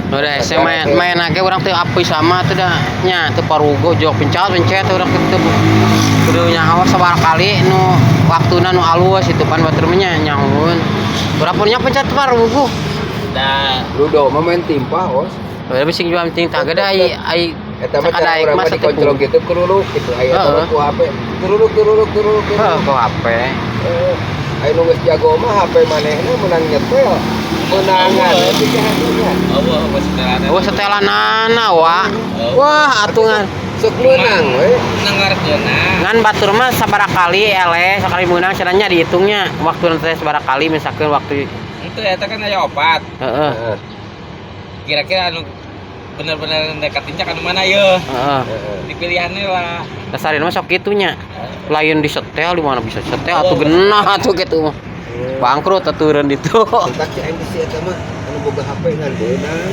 Udah hese main main ge urang teu apuy sama tuh dah nya teu parugo jok pencet pencet urang kitu kudu nyaho sabaraha kali nu waktuna nu alus itu pan batur mah nya nyahoeun. Urang pun nya pencet parugo. Da Ludo mah main timpah, os. Udah bising jual penting tah gede ai ai. Eta mah cara Sakadaek urang mah mah dikontrol gitu keruluk gitu. Aya eta mah ku HP. Turuluk turuluk turuluk Heuh, turuluk. ku HP. Eh, aya nu geus jago mah HP manehna menang nyetel. Menangan itu hasilnya. Oh, apa setelan? Oh, setelanana wa. Wah, atungan. Sok menang we. Nengarkeunna. Ngan batur mah sabaraha kali eleh sakali meunang cenah dihitungnya waktu teh sabaraha kali, misalkan waktu. Itu eta kan aya opat. Heeh. Heeh. Kira-kira anu bener-bener dekat tincak anu mana ye? Heeh. Heeh. Dipilihannya lah. Dasarnya mah sok kitunya. Lain disetel, di mana bisa setel atuh, genah atuh gitu mah. Bangkrut atuh eureun ditu. Entak cek aing si eta mah anu boga HP ngan beunang.